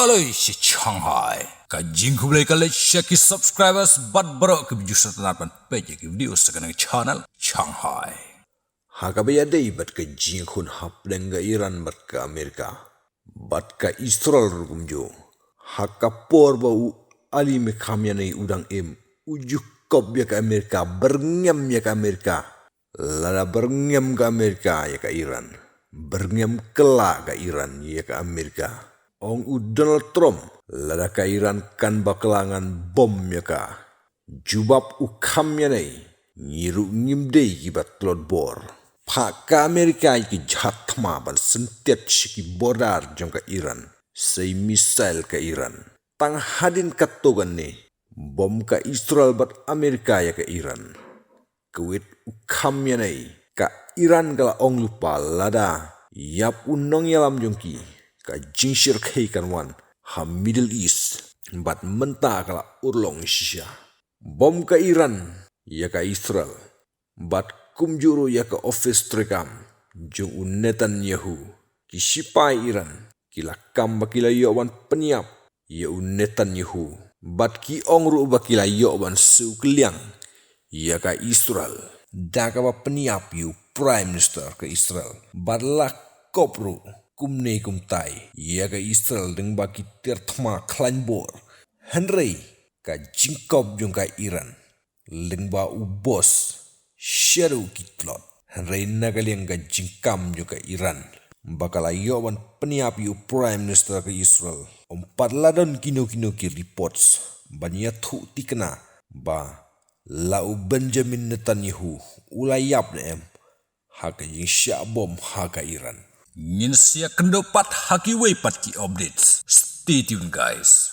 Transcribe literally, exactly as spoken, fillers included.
Lei shi Shanghai. Ka jingkhublei ka leit sha ki subscribers bad baroh ki views sha tnat ban peit ïa ki video sha kane ka channel Shanghai. Ha kaba ïadei bad ka jingkhun hapdeng ka Iran bad ka Amerika bad ka Israel ruh kumjuh. Ha ka por ba u Ali Khamenei u dang im, u ju kop ïa ka Amerika, byrngem ïa ka Amerika. Lada byrngem ka Amerika ïa ka Iran, byrngem kylla ka Iran ïa ka Amerika. Ong u Donald Trump, lada ka Iran kan bakla ngan bom ïa ka. Jubab u Khamenei, ngi ruh ngim dei kiba tlot bor. Phah ka Amerika ïa ki jahaj thma ban syntiat sha ki border jong ka Iran, sei missile ka Iran. Tang hadien katto katne, bom ka Israel bad Amerika ïa ka Iran. Kawei u Khamenei, ka Iran ka la ong lypa lada ïap u nongïalam jong ki, ka jingshyrkhei kan wan ha Middle East, bad mynta ka la urlong shisha. Bom ka Iran ïa ka Israel, bad kumjuh ruh ïa ka office treikam jong u Netanyahu. Ki shipai Iran ki la kam ba ki la ïoh ban pynïap ïa u Netanyahu, bad ki ong ruh ba ki la ïoh ban siew kylliang ïa ka Israel da kaba pynïap ïa u Prime Minister ka Israel, bad la kop ruh kumne kumtai ïa ka Israel lyngba ki tiar thma khlaiñ bor. Hynrei ka jingkop jong ka Iran lyngba u boss, sha ruh ki tlot. Hynrei na ka liang ka jingkam jong ka Iran ba ka la ïoh ban pynïap ïa u Prime Minister ka Israel, ym pat la don kino kino ki reports ban ïathuh thikna ba la u Benjamin Netanyahu u la ïap ne em ha ka jingshah bom ha ka Iran. Ngin sa ïakynduh pat ha kiwei pat ki updates. Stay tuned, guys.